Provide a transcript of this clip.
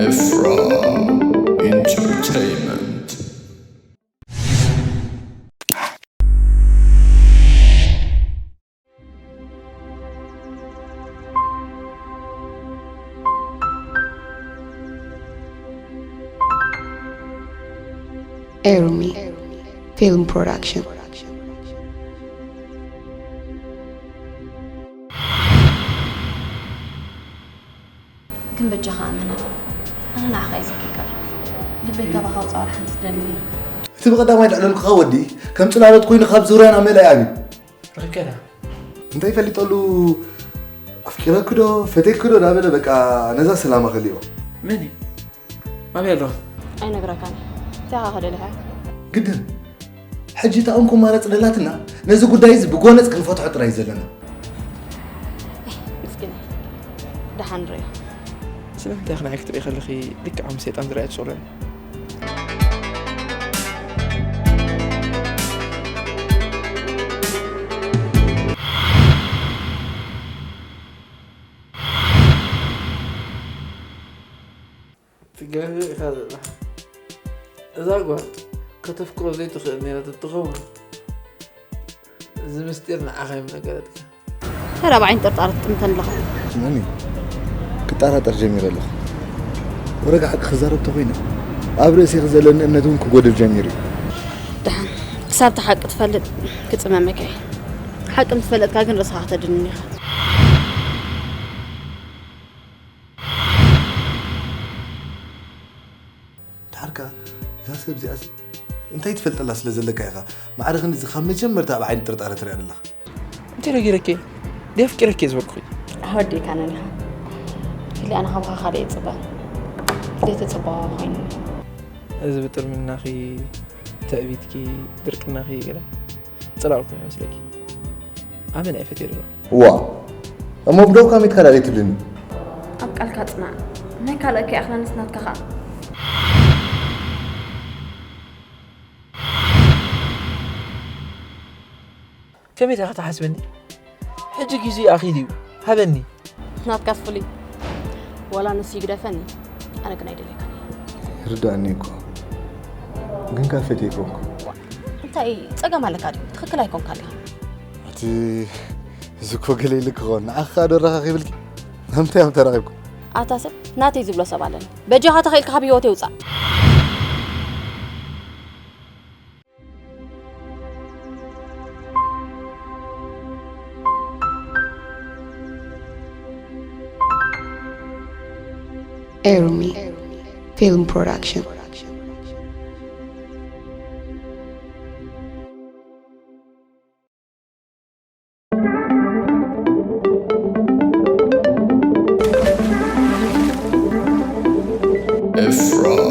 Efra Entertainment. Erumi Film Production. ግን በጃኻ ኣመና፣ ኣነ ንዓኻ እየ ዘፍቅር። ልበይ ካባኻ ውፃእ ዋላ ሓንቲ ትደሊ። እቲ ብቐዳማይ ዘዕለልኩኻ ወዲ ከም ጽላሎት ኮይኑ ካብ ዙርያና ምእላይ ኣብዩ። ርክከዳ እንታይ ፈሊጠሉ ኣፍቂረኪ ዶ ፈቴኪ ዶ ዳበለ በቃ ነዛ ሰላማ ከሊኦ። መን እዩ? ኣበይ ኣሎ? ኣይነግረካን። እንታይ ኢኻ ከደሊኻ? ግድን ሕጂ እታ እንኮ ማረፅ ደላትና ነዚ ጉዳይ እዚ ብጎነፅ ክንፈትሖ ጥራይ እዩ ዘለና። ምስኪን፣ ደሓን ርዮ። ስለምንታይ ኢኺ ንዓይ ክትርኢ ከለኺ ልክዕ ከም ሰይጣን ዝረኣያ ትሸቕለኒ? ትገርም ኢኻ ዘለኻ። እዛ ጓል ከተፍቅሮ ዘይትኽእል ነይራ ተትኸውን፣ እዚ ምስጢር ንዓኻ እዮም ነገረትካ። ተራ ብዓይኒ ጥርጣረ ትጥምተኒ ኣለኻ። ስምዕኒ ክጠራጠር ጀሚረ ኣለኹ። ወረጋ ሓቂ ክዛረብ ተኾይነ ኣብ ርእሲኺ ዘለኒ እምነት እውን ክጎድል ጀሚሩ እዩ። ደሓን ክሳብ እቲ ሓቂ ትፈልጥ ክጽመመካ እየ። ሓቂ ምስ ፈለጥካ ግን ርእስኻ ከተድንን ኢኻ። ድሓርካ እዛ ሰብ እዚኣስ እንታይ ትፈልጠላ ስለ ዘለካ ኢኻ ማዕረ ክንድዚ ካብ መጀመርታ ኣብ ዓይኒ ጥርጣረ ትሪኣ ዘለኻ? እንታይ ረጊረኪ? ድየ ኣፍቂረኪ ዝበልኩኺ? ኣወዲእካ ነኒኻ ኢለ ኣነ ካብኻ ካልእ ይጽበ ዘይተጽበ ኮይኑ። እዚ ብጥርምናኺ፣ ትዕቢትኪ፣ ድርቅናኺ ገለ ጽላል ኮይኑ ይመስለኪ? ኣመና እየ ፈትየ ዘለኹ። ዋ እሞ ብደውካ ሚትካ ዳኣ ዘይትብልኒ? ኣብ ቃልካ ጽናዕ። ናይ ካልእ ከይኣኽለንስ ናትካ ኸኣ። ከመይ ኢኻ ትሓስበኒ? ሕጂ ግዜኡ ኣኺሉ እዩ። ሃበኒ። ናትካስ ፍሉይ። ዋላ ንሱ ይግደፈኒ፣ ኣነ ግን ኣይደልየካን እየ። ይርዳእኒ እኮ ግን ካብ ፈትየ ኮንኩ። እንታይ ጸገም ኣለካ ድዩ? ትኽክል ኣይኮንካን ኢኻ። እቲ እዚ እኮ ገለ ኢሉ ክኸውን ንዓኻ ዶ ረኻኺ ይብልኪ? ምንታይ እዮም ተራኺብኩም? ኣታ ሰብ ናተይ ዝብሎ ሰብ ኣለኒ። በጃኻ ተኸኢልካ ካብ ህይወተይ ውጻእ። Erumi Film Production. Efra